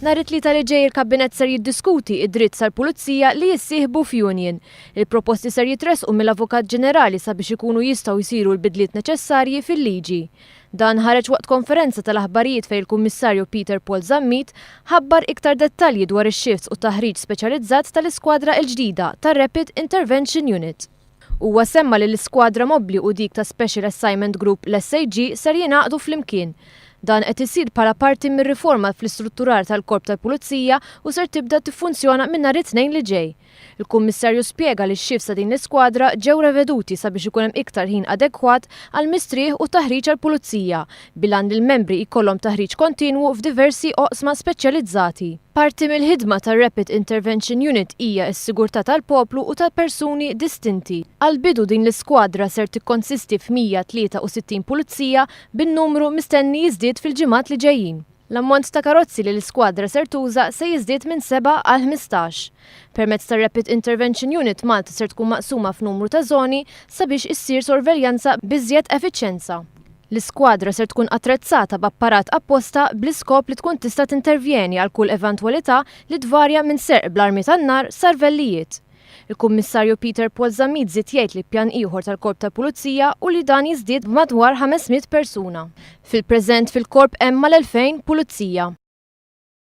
Nhar it-Tlieta li ġej il-Kabinett ser jiddiskuti id-dritt tal-Pulizija li jissieħbu f'union. Il-proposti ser jitressqu mill-Avukat Ġenerali sabiex ikunu jistgħu jsiru l-bidliet neċessarji fil-liġi. Dan ħareġ waqt konferenza tal-aħbarijiet fejn il-Kummissarju Peter Paul Zammit ħabbar iktar dettalji dwar ix-shifts u taħriġ speċjalizzat tal-iskwadra l-ġdida tar-Rapid Intervention Unit. Huwa semma li l-iskwadra mobbli u dik ta' Special Assignment Group, l-SAG, ser jingħaqdu flimkien. Dan qed isir bħala parti mir-riforma fl-istrutturar tal-Korp tal-Pulizija u ser tibda tiffunzjona minn nhar it-Tnejn li ġej. Il-Kummissarju spjega li x-shifts ta' din l-iskwadra ġew reveduti sabiex ikun hemm iktar ħin adekwat għal mistrieħ u taħriġ għall-pulizija, bil-għan li l-membri jkollhom taħriġ kontinwu f'diversi oqsma speċjalizzati. Parti mill-ħidma tar-Rapid Intervention Unit hija s-sigurtà tal-poplu u tal-persuni distinti. Għall-bidu din l-iskwadra ser tikkonsisti f'163 pulizija bin-numru mistenni jiżdied fil-ġimgħat li ġejjin. L-ammont ta' karozzi li l-iskwadra ser tuża se jiżdied minn 7 għal 15. Permezz tar-Rapid Intervention Unit, Malta ser tkun maqsuma f'numru ta' żoni sabiex issir sorveljanza b'iżjed effiċjenza. L-iskwadra ser tkun attrezzata b'apparat apposta bl-iskop li tkun tista' tintervjeni għal kull eventwalità li tvarja minn serq bl-armi tan-nar sa rvellijiet. Il-Kummissarju Peter Paul Zammit żied jgħid li pjan ieħor tal-Korp tal-Pulizija hu li dan jiżdied b'madwar 500 persuna. Fil-preżent fil-Korp hemm mal-2,000 pulizija.